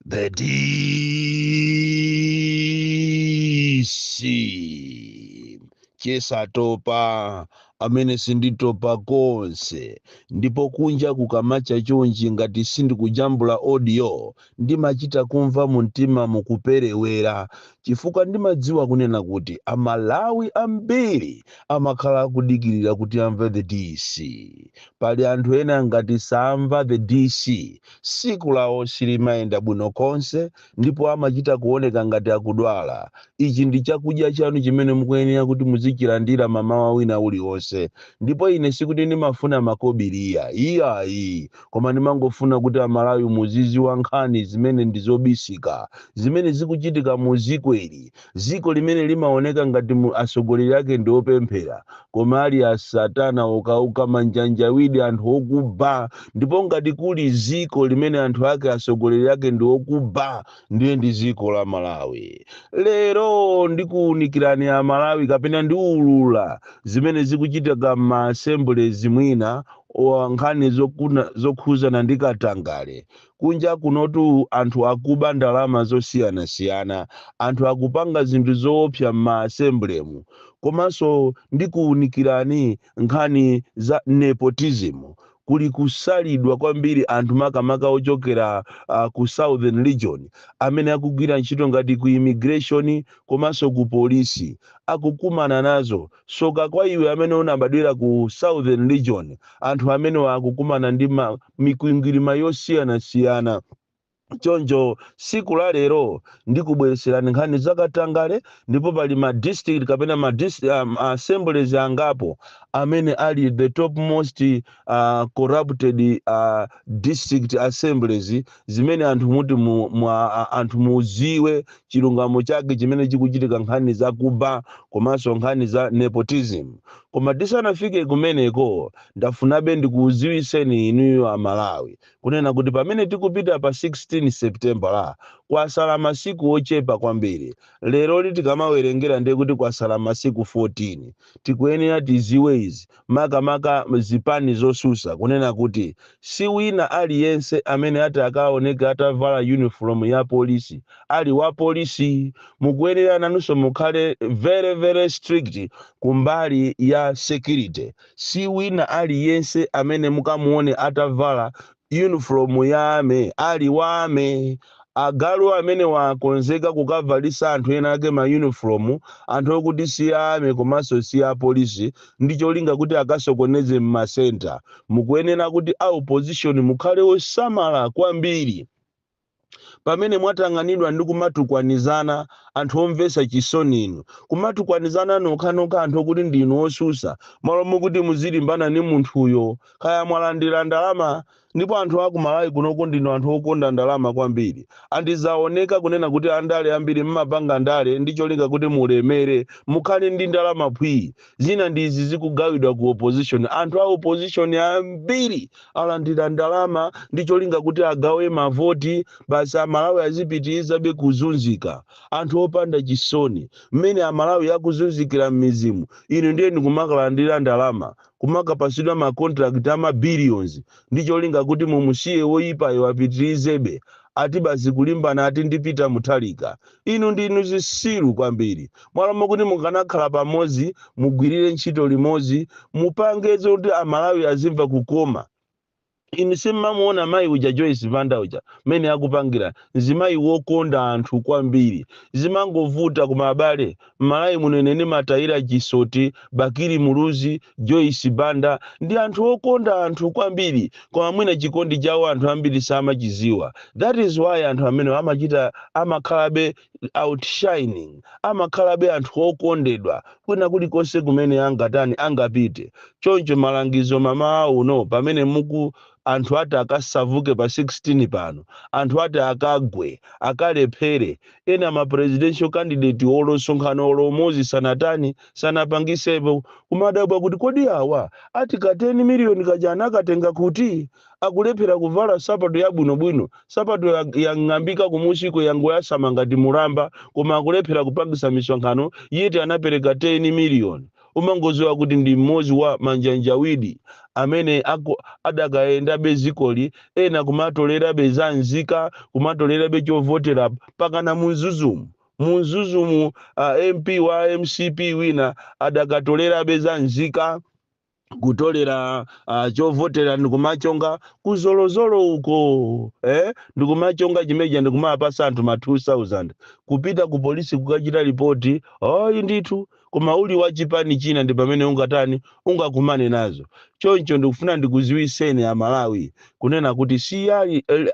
The DC chesatopa, amene sinditopa konse. Ndipo kunja kukamacha chonchi, ngati sindikujambula audio, ndimachita kumva mumtima mukuperewera, chifukwa ndimadziwa kunena kuti Amalawi ambiri amakhala akudikirira kuti amve the DC. Pali anthu ena ngati samva the DC, siku lawo silimayenda bwino konse, ndipo amachita kuoneka ngati akudwala. Ichi ndi chakudya chanu chimene mukuyenera kuti muzichilandira mamawa wina uliwonse. Ndipo ine sikuti ndimafuna makobiriya, iyayi, koma ndimangofuna kuti Amalawi muziziwa nkhani zimene ndizobisika, zimene zikuchitika mu ziko ili, ziko limene limaoneka ngati atsogoleri ake ndi opemphera, koma ali asatana okauka, manjanjawidi, anthu okuba. Ndipo ngati kuli ziko limene anthu ake, atsogoleri ake ndi okuba, ndiye ndi ziko la Malawi. Lero ndikuwunikirani Amalawi, kapena ndiwulula zimene zikuchitika ma assemblies mwina wa nkhani zokhuzana ndi katangale. Kunja kunotu anthu akuba ndalama zosiyanasiyana, anthu akupanga zinthu zoopsa m'ma assemblemu. Komanso ndikuwunikirani nkhani za nepotism. Kuli kusalidwa kwambiri anthu, makamaka ochokera ku Southern Region, amene akugwira ntchito ngati ku immigration komanso ku polisi, akukumana nazo. Soka kwa iwe amene unabadwira ku Southern Region. Anthu amene akukumana ndi mikwingwirima yosiyanasiyana. Choncho siku la lero ndikubwereserani nkhani zakatangale. Ndipo pali ma district kapena ma assemblies angapo amene ali the top most corrupted district assemblies, zimene anthu muti anthu muziwe chilungamo chake chimene chikuchitika, nkhani zakuba komanso nkhani za nepotism. Koma tisanafike kumeneko, ndafunabe ndikuuziwiseni inuyo Amalawi kunena kuti pamene tikupita pa 16 September la, kwasala masiku ochepa kwambiri. Lero tikamawerengera, ndiye kuti kwasala masiku 14. Tikuyenera tiziwe izi, makamaka zipani zosusa, kunena kuti si wina aliyense amene ati akaoneke atavala uniform ya polisi ali wa polisi. Mukuyenera nanunso mukhale very very strict kumbali ya security. Si wina aliyense amene mukamuone atavala uniform ya army ali wa army. Agalu amene wakonzeka kukavalisa anthu ena ake ma uniform, anthu okuti si army komanso si apolisi, ndi cholinga kuti akasokoneze mmasenta. Mukuyenera kuti a opposition mukhale osamala kwambiri pamene mwatang'anidwa ndi kumatukwanizana. Anthu omvetsa chisoni inu, kumatukwanizana nokhanokha, anthu okuti ndinu osusa, malo mokuti muzilimbana ni munthuyo kaya mwalandira ndalama. Ndipo anthu aku Malawi kunoko ndinu anthu okonda ndalama kwambiri. Andizaoneka kunena kuti andale ambiri mmapanga ndale ndi cholinga kuti mulemere, mukhale ndi ndalama phwii. Zina ndizi zikugawidwa ku opposition. Anthu a opposition ambiri alandira ndalama ndi cholinga kuti agawe mavoti, basi Amalawi azipitirizabe kuzunzika. Anthu opanda chisoni! Mmene Amalawi akuzunzikira m'mizimu, inu ndiye ndikumakalandira ndalama, kumakapasidwa ma contract ama billions ndi cholinga kuti mumusiye woyipayo apitirizebe. Ati basi kulimbana ati ndipita Muthalika. Inu ndinu zisilu kwambiri. Mwalamo kuti mukanakhala pamodzi, mugwirire ntchito limodzi, mupange zoti Amalawi azimva kukoma. Inu simmamuona mayi uja, Joyce Banda uja, mmene akupangira? Mzimayi wokonda anthu kwambiri. Zimangovuta. Koma abale, Mmalawi muno ine ndimatayira chisoti Bakili Muluzi, Joyce Banda. Ndi anthu okonda anthu kwambiri, koma mwina chikondi chawo anthu ambiri samachiziwa. That is why anthu amene amachita amakhalabe outshining, amakhalabe anthu okondedwa kwina kulikonse kumene angatani, angapite. Choncho malangizo mamawa uno, pamene muku anthu ati akasavuke pa 16 pano, anthu ati akagwe, akalephere ena ma presidential candidate, olo msonkhano olo umodzi sanatani, sanapangisepo. Kumadabwa kuti kodi awa ati ka 10 miliyoni kajana akatenga kuti? Akulephera kuvala sapato yabwinobwino, sapato yang'ambika kumusiko, yangoyasama ngati mulamba, koma akulephera kupangisa misonkhano, yeti anapereka 10 miliyoni. Umangoziwa kuti ndi mmodzi wa manjanjawidi amene adakayendabe zikoli, ena kumatolerabe za nzika, kumatolerabe chovotera pakana munzuzumu. Munzuzumu MP wa MCP wina adakatolerabe za nzika, kutolera chovotera ndikumachonga kuzolozolo uko, Ndikumachonga chimeja, ndikumapasa anthu ma 2000, kupita ku polisi kukachita ripoti. Ayi ndithu, koma uli wa chipani china ndi pamene ungatani, ungakumane nazo. Choncho ndikufuna ndikuziwiseni Amalawi kunena kuti si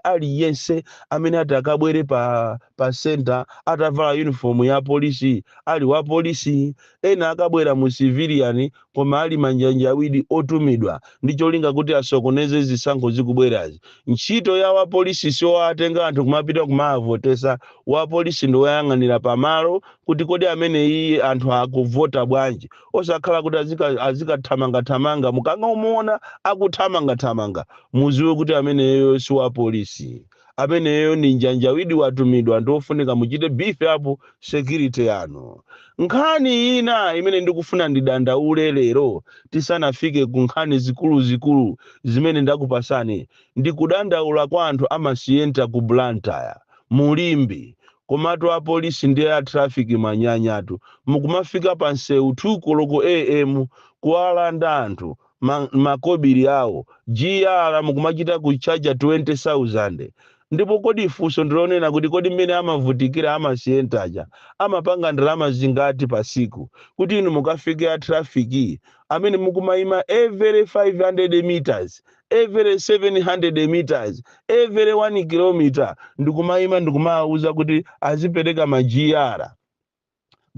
aliyense amene ati akabwere pa center atavala uniform ya polisi ali wa polisi. Ena akabwera mu civilian koma ali manjanjawidi otumidwa ndi cholinga kuti asokoneze zisankho zikubwerazi. Ntchito ya wapolisi siowatenga anthu kumapita kumavotesa. Wapolisi ndi woyang'anira pamalo kuti kodi amene iye anthu akuvota bwanji, osakhala kuti azikathamangathamanga. Mukangomuona akuthamangathamanga, muziwe kuti ameneyo si wapolisi, ameneyo ni njanjawidi watumidwa. Anthu ofunika muchite beef up security yanu. Nkhani ina imene ndikufuna ndidandaule lero tisanafike ku nkhani zikuluzikulu zimene ndakupasani, ndikudandaula kwa anthu amasiyenta ku Blantyre, Mulimbi. Komatu apolisi ndi a traffic mwanyanyatu, mukumafika pa nsewu 2 koloko am kuwalanda anthu makobiri awo. GR mukumachita kuchaja 20,000. Ndipo kodi funso ndilonena kuti kodi mmene amavutikira amasiyentaja amapanga ndalama zingati pasiku kuti inu mukafike a traffic amene mukumayima every 500 meters, every 700 meters, every 1 kilometer, ndikumayima ndikumawuza kuti azipereka ma GR,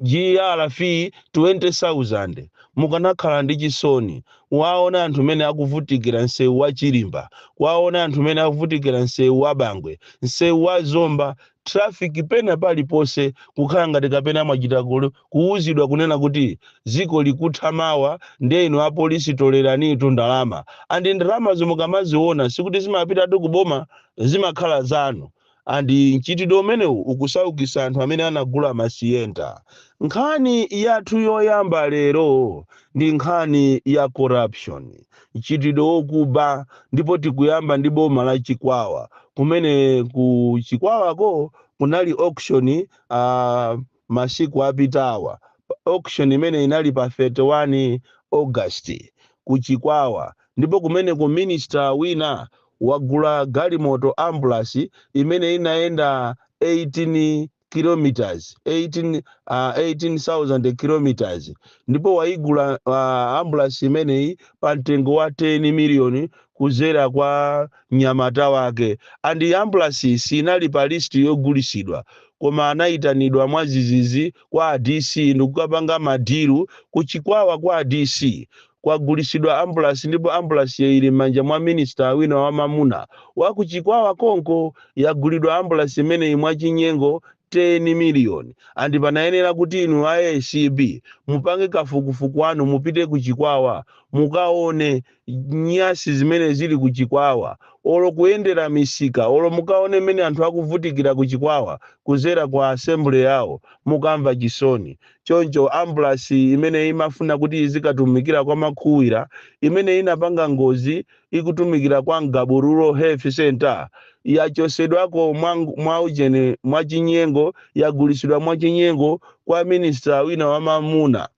GR fee 20,000? Mukanakhala ndi chisoni waona anthu mene akuvutikira msewu wa Chilimba, waona anthu mene akuvutikira msewu wa Bangwe, msewu wa Zomba, traffic pena paliponse, kukhala ngati kapena mwachita kuwuzidwa kunena kuti ziko likutha mawa, ndiye inu apolisi toleranitu ndalama. And ndalama mukamaziona sikuti zimapitatu kuboma, zimakhala zanu. And mchitidwe umenewu ukusaukisa anthu amene anagula masiyenta. Nkhani yathu yoyamba lero ndi nkhani ya corruption, mchitidwe wokuba. Ndipo tikuyamba ndi boma la Chikwawa, kumene ku Chikwawako kunali auction masiku apitawa. Auction imene inali pa 31 August ku Chikwawa. Ndipo kumene ku minister wina wagula galimoto ambulance imene inayenda 18 kilometers, 18,000 kilometers. Ndipo waigula ambulance imeneyi pa mtengo wa 10 miliyoni kuzera kwa mnyamata wake. And ambulance sinali pa list yogulisidwa, koma anayitanidwa mwazizizi kwa DC ndikukapanga ma deal kuchikwawa. Kwa DC kwagulisidwa ambulance, ndipo ambulance ili m'manja mwa minister wina wa mamuna wakuchikwawa konko. Yagulidwa ambulance imeneyi mwachinyengo 10 miliyoni. And panayenera kuti inu a ACB mupange kafukufuku wanu, mupite kuchikwawa mukaone nyasi zimene zili kuchikwawa, olo kuyendera misika, olo mukaone mmene anthu akuvutikira kuchikwawa kuzera kwa assembly yawo, mukamva chisoni. Choncho ambulance imene imafuna kuti izikatumikira kwa Makhuwira, imene inapanga ngozi ikutumikira kwa Ngabu Rural Health Center, yachosedwako mwa ujene mwachinyengo, yagulisidwa mwachinyengo kwa minister wina wamamuna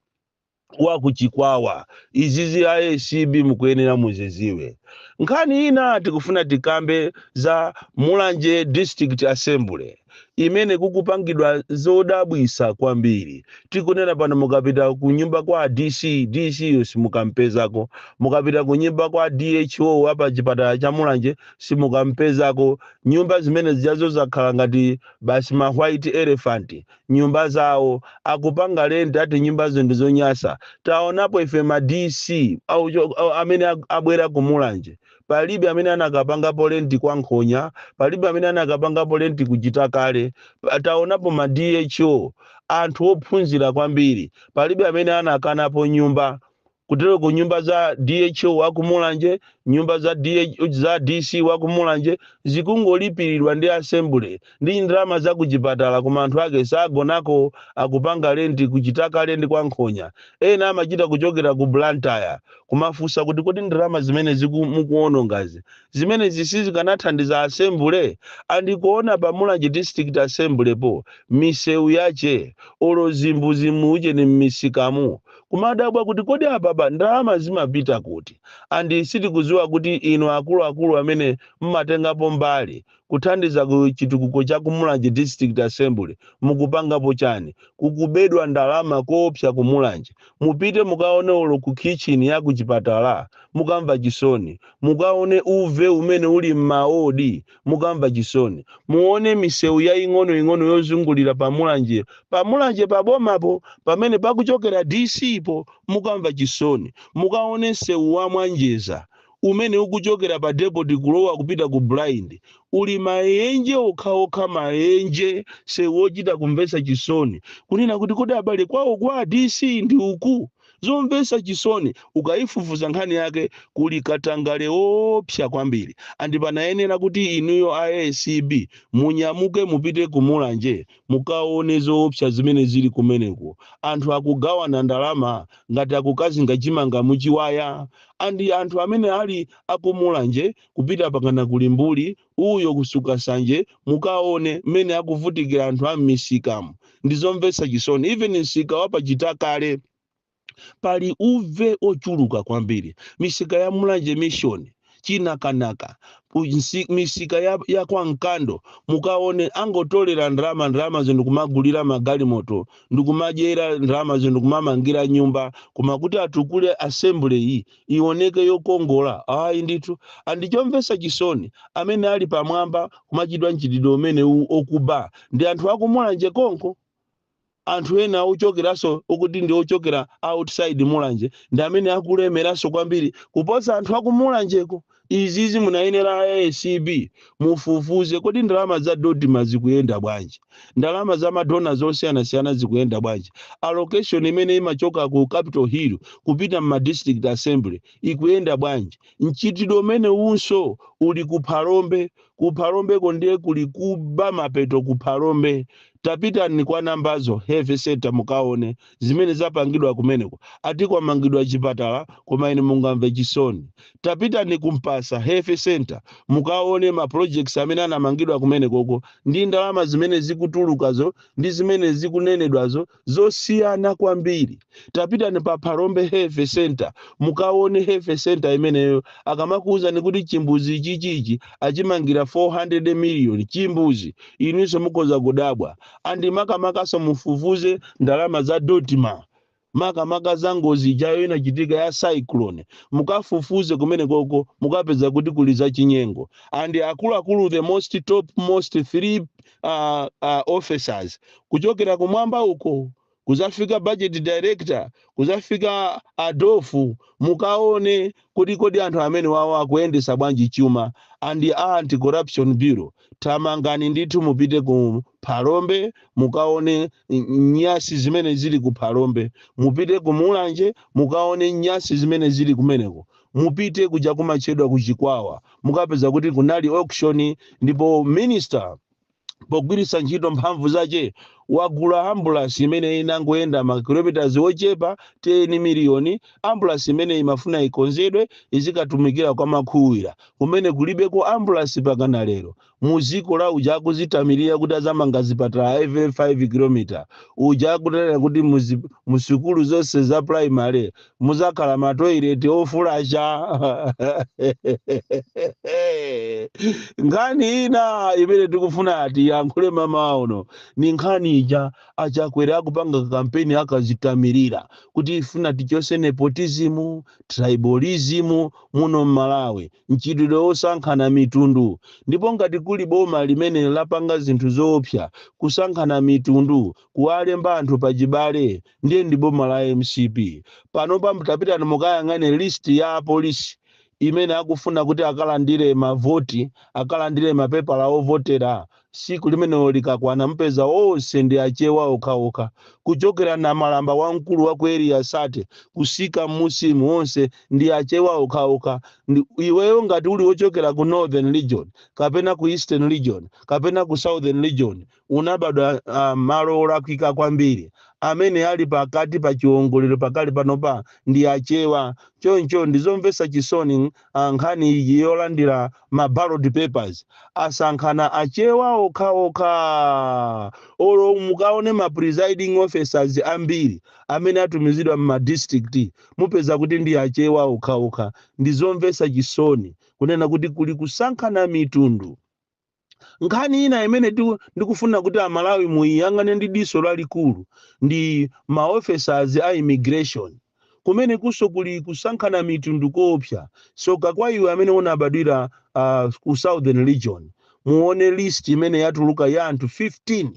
wa kuchikwawa. Izizi ACB mukuyenera muziziwe. Nkhani ina tikufuna tikambe za Mulanje District Assembly imene kukupangidwa zodabwisa kwambiri. Tikunena pano, mukapita ku nyumba kwa DC, DC simukampezako. Mukapita ku nyumba kwa DHO apa chipatala cha Mulanje, simukampezako. Nyumba zimene zijazo zakhala ngati basi ma white elephant. Nyumba zawo akupanga rent, ati nyumbazo ndizonyasa. Taonapo ife ma DC amene abwera ku Mulanje, palibe amene anakapangapo rent kwa Nkhonya, palibe amene anakapangapo rent kuchita kale. Taonapo ma DHO, anthu ophunzira kwambiri, palibe amene anakanapo nyumba. Kutero ku nyumba za DHO wa Kumulanje, nyumba za DH, za DC wa Kumulanje zikungolipiridwa ndi assembly ndi ndalama za kuchipatala, koma anthu ake sagonako, akupanga rent kuchitakale ndi kwa Nkhonya. Ena amachita kuchokera ku Blantyre kumafunsa kuti kodi ndalama zimene mukuonongazi, zimene zisizikanathandiza assembly? Andikuona pa Mulanje District Assembly po misewu yache, olo zimbuzi mucheni m'misikamu, kumadabwa kuti kodi apapa ndalama zimapita kuti? And sitikudziwa kuti inu akuluakulu amene mmatengapo mbali kuthandiza ku chitukuko cha Kumulanje District Assembly mukupangapo chani? Kukubedwa ndalama koopsa Kumulanje. Mupite mukaone olo ku kitchen ya kuchipatala, mukamva chisoni. Mukaone uve umene uli m'maodi, mukamva chisoni. Muone misewu ya ing'onoing'ono yozungulira pamulanje, pamulanje pabomapo, pamene pakuchokera DC po, mukamva chisoni. Mukaone msewu wa Mwanjeza umene ukuchokera pa depot kulowa kupita ku Blind, uli maenje okhaokha, maenje, sewu wochita kumvetsa chisoni, kunena kuti kodi abale, kwawo kwa DC ndi uku? Zomvetsa chisoni. Ukayifufuza nkhani yake, kuli katangale wopsa kwambiri. And panayenera kuti inuyo a ACB munyamuke mupite Kumulanje, mukaone zoopsa zimene zili kumeneko. Anthu akugawana ndalama ngati akukazinga chimanga muchiwaya. And anthu amene ali akumulanje kupita pakana kulimbuli uyo kusuka sanje, mukaone mmene akuvutikira anthu a m'misikamu, ndizomvetsa chisoni. Even msika wapachitakale pali uve ochuluka kwambiri. Misika ya Mulanje Mission, Chinakanaka, misika ya kwa Mkando, mukaone angotolera ndalama, ndalama zinthu kumagulira magalimoto, ndikumadyera ndalama zinthu kumamangira nyumba, koma kuti atukule assembly iyi ioneke yokongola, ayi ndithu. And chomvetsa chisoni, amene ali pamwamba kumachitwa mchitidwe umene okuba ndi anthu akumulanje konko. Anthu ena ochokeranso okuti ndi ochokera outside Mulanje ndi amene akulemeranso kwambiri kuposa anthu akumulanjeko. Izizi munayenera ACB mufufuze, kodi ndalama za DoDMA zikuyenda bwanji? Ndalama za ma donor zosiyanasiyana zikuyenda bwanji? Allocation imene imachoka ku Capitol Hill kupita mma district assembly ikuyenda bwanji? Mchitidwe umene unso uli ku Phalombe. Ku Phalombeko ndiye kuli kuba mapeto. Ku Phalombe tapitani kwa Nambazo Health Center, mukaone zimene zapangidwa kumeneko. Ati kwamangidwa chipatala, koma ine mungamve chisoni. Tapitani kumpasa Health Center, mukaone ma projects amene anamangidwa kumenekoko ndi ndalama zimene zikutulukazo ndi zimene zikunenedwazo, zosiyana kwambiri. Tapitani pa Phalombe Health Center, mukaone health center imeneyo. Akamakuwuzani kuti chimbuzi chichichi achimangira 400 million, chimbuzi, inunso mukhoza kudabwa. And makamakaso mufufuze ndalama za DoDMA, makamaka za ngozi ijayo inachitika ya cyclone. Mukafufuze kumene koko, mukapeza kuti kuli za chinyengo. And akuluakulu, the most top most three officers, kuchokera kumwamba uko kuzafika budget director, kuzafika adofu, mukaone kuti kodi anthu amene wawo akuyendesa bwanji chuma? And a Anti-Corruption Bureau, tamangani ndithu mupite ku Phalombe, mukaone nyasi zimene zili ku Phalombe. Mupite ku Mulanje, mukaone nyasi zimene zili kumeneko. Mupite kuja kumatchedwa ku Chikwawa, mukapeza kuti kunali auction, ndipo minister pogwiritsa ntchito mphamvu zace wagula ambulance imene inangoyenda ma kilometers ochepa 10 miliyoni. Ambulance imene imafuna ikonzedwe izikatumikira kwa Makhuwira, kumene kulibeko ambulance pakana lero. Muziko la uja akuzitamirira kuti azamanga zipatala every 5 km, uja akutanena kuti musukulu zonse za primary muzakhala ma toilet ofulasha. Nkhani ina imene tikufuna tiyankhule mama uno ni nkhani ija Achakwera akupanga kampeni, akazitamirira kuti ifuna tichose nepotism, tribalism muno mMalawi, mchitidwe wosankhana mitundu. Ndipo ngati kuli boma limene lapanga zinthu zoopsa, kusankhana mitundu, kuwalemba anthu pachibale, ndiye ndi boma la MCP. Panopa tapitani mukayang'ane list ya apolisi imene akufuna kuti akalandire mavoti, akalandire mapepala ovotera. Siku limenelo likakwana, mpeza onse ndi Achewa okhaokha, kuchokera na Malamba wamkulu wa ku Area 30 kusika musimu, onse ndi Achewa okhaokha. Iweyo ngati uli wochokera ku Northern Region kapena ku Eastern Region kapena ku Southern Region, unabadwa malo olakwika kwambiri. Amene ali pakati pa chiwongolero pakali panopa ndi Achewa. Choncho ndizomvetsa chisoni, nkhani iyi yolandira ma ballot papers, asankhana Achewa okhaokha. Olo mukaone ma presiding officers ambiri amene atumizidwa m'ma district, mupeza kuti ndi Achewa okhaokha. Ndizomvetsa chisoni kunena kuti kuli kusankhana mitundu. Nkhani ina imene ndikufuna kuti Amalawi muyiyang'ane ndi diso lalikulu ndi ma officers a immigration. Kumene kuso kuli kusankhana mitundu koopsa. Soka kwa iwe amene unabadwira ku Southern Region. Muone list imene yatuluka ya anthu 15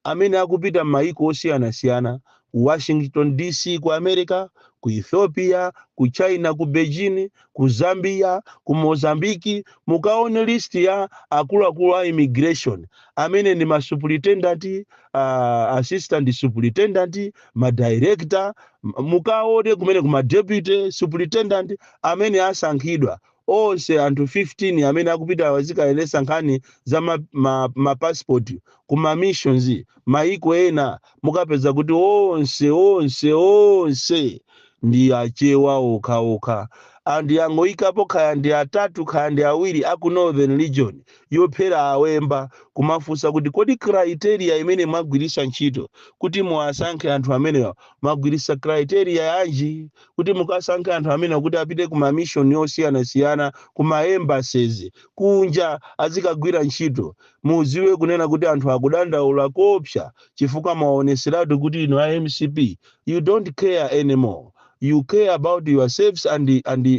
amene akupita m'mayiko osiyanasiyana, ku Washington DC ku America, ku Ethiopia, ku China, ku Beijing, ku Zambia, ku Mozambiki. Mukaone list ya akuluakulu a immigration amene ndi ma superintendent, assistant superintendent, ma director. Mukaone kumene kuma deputy superintendent amene asankhidwa onse, anthu 15 amene akupita azikayendesa nkhani za ma passport kuma missions maiko ena, mukapeza kuti onse onse onse ndi Achewa okhaokha. Anthu angoyikapo khaya ndi atatu, khaya ndi awiri aku Northern Region yophera awemba. Kumafunsa kuti kodi criteria imene mwagwiritsa ntchito kuti muwasankhe anthu amenewa, mwagwiritsa criteria yanji kuti mukasankhe anthu amenewa kuti apite ku ma mission osiyanasiyana, ku ma embassies kunja azikagwira ntchito? Muziwe kunena kuti anthu akudandaula kopsa, chifukwa mwaoneseratu kuti inu a MCP, you don't care anymore. You care about yourselves and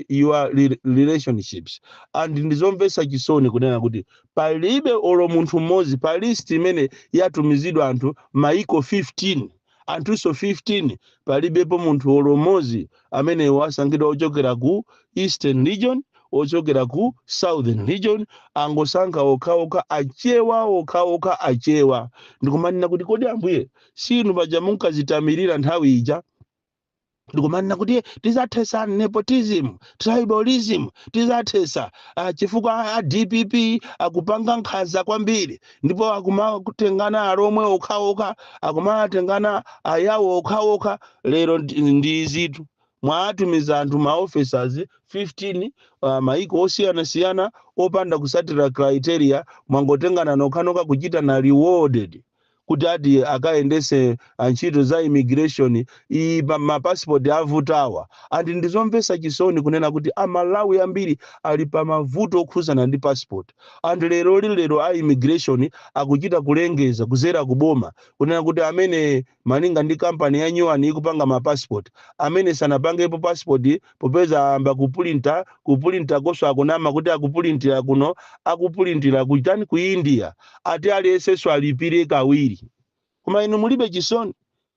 your relationships. And ndizomvetsa chisoni kunena kuti palibe olo munthu mmodzi pa list imene yatumizidwa anthu maiko 15, anthunso 15, palibepo munthu olo mmodzi amene wasankhidwa ochokera ku Eastern Region, ochokera ku Southern Region. Angosankha okhaokha Achewa, okhaokha Achewa. Ndikumanena kuti kodi Ambuye sinu paja munkazitamirira nthawi ija, ndikumanena kuti tizathesa nepotism, tribalism, tizathesa chifukwa a DPP akupanga nkhanza kwambiri, ndipo akumatengana Alomwe okhaokha, akumatengana Ayawo okhaokha. Lero ndi izitu, mwatumiza anthu ma officers 15 maiko osiyanasiyana opanda kusatira criteria. Mwangotengana nokhanokha, kuchita na rewarded kuti ati akayendese ntchito za immigration iyi mapasipoti avutawa. And ndizomvetsa chisoni kunena kuti Amalawi ambiri ali pa mavuto okhuzana ndi passport. And lero lilero a immigration akuchita kulengeza kuzera kuboma kunena kuti amene malinga ndi kampani ya nyuwani ikupanga mapassport, amene sanapangepo passport, popeza ayamba kupulinta, kupulinta koso akunama kuti akupulintira kuno, akupulintira kuchani, ku India, ati aliyensenso alipire kawiri. Koma inu mulibe chisoni?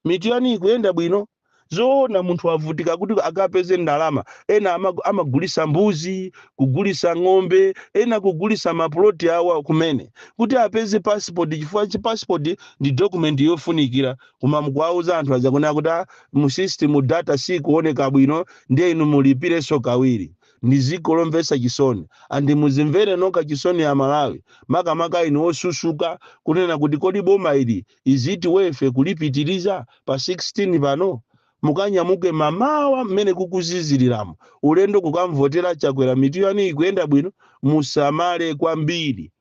Mitu yanu ikuyenda bwino? Zoona munthu avutika kuti akapeze ndalama. Ena amagulisa mbuzi, kugulisa ng'ombe, ena kugulisa mapuloti awo kumene kuti apeze passport, chifukwa chi passport ndi document yofunikira. Koma mukuwauza anthu aja kunena kuti, "Ah, mu system data sikuoneka bwino, ndiye inu mulipirenso kawiri." Ndi ziko lomvetsa chisoni. And muzimvere nokha chisoni ya Malawi, makamaka inu osusuka, kunena kuti kodi boma ili iziti wefe kulipitiriza pa 16 pano? Mukanyamuke mamawa mmene kukuziziriramo, ulendo kukamvotera Chakwera. Mitu yanu ikuyenda bwino? Musamale kwambiri,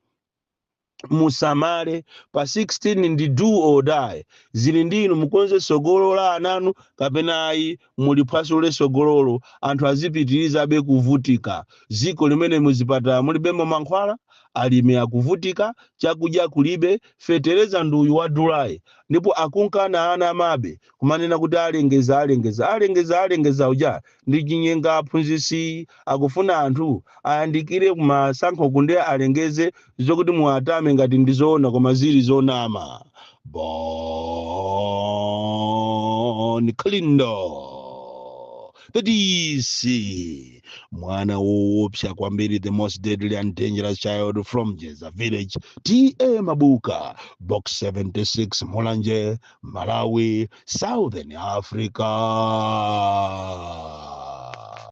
musamale. Pa 16 ndi do or die. Zili ndi inu, mukonze sogolo la ananu kapena ayi, muliphwasule sogololo, anthu azipitirizabe kuvutika. Ziko limene muzipatala mulibemo mankhwala, alimi akuvutika, chakudya kulibe, fetereza nduyu wadulayi, ndipo akunkana ana amabe kumanena kuti alengeza, alengeza, alengeza, alengeza. Uja ndi chinyenga. Aphunzitsi akufuna anthu ayandikire kumasankho kunde alengeze zokuti muatame ngati ndizoona, koma zili zonama. Bon Kalindo, The DC, mwana woopsa kwambiri, the most deadly and dangerous child from Jeza Village, TA Mabuka, Box 76, Mulanje, Malawi, Southern Africa.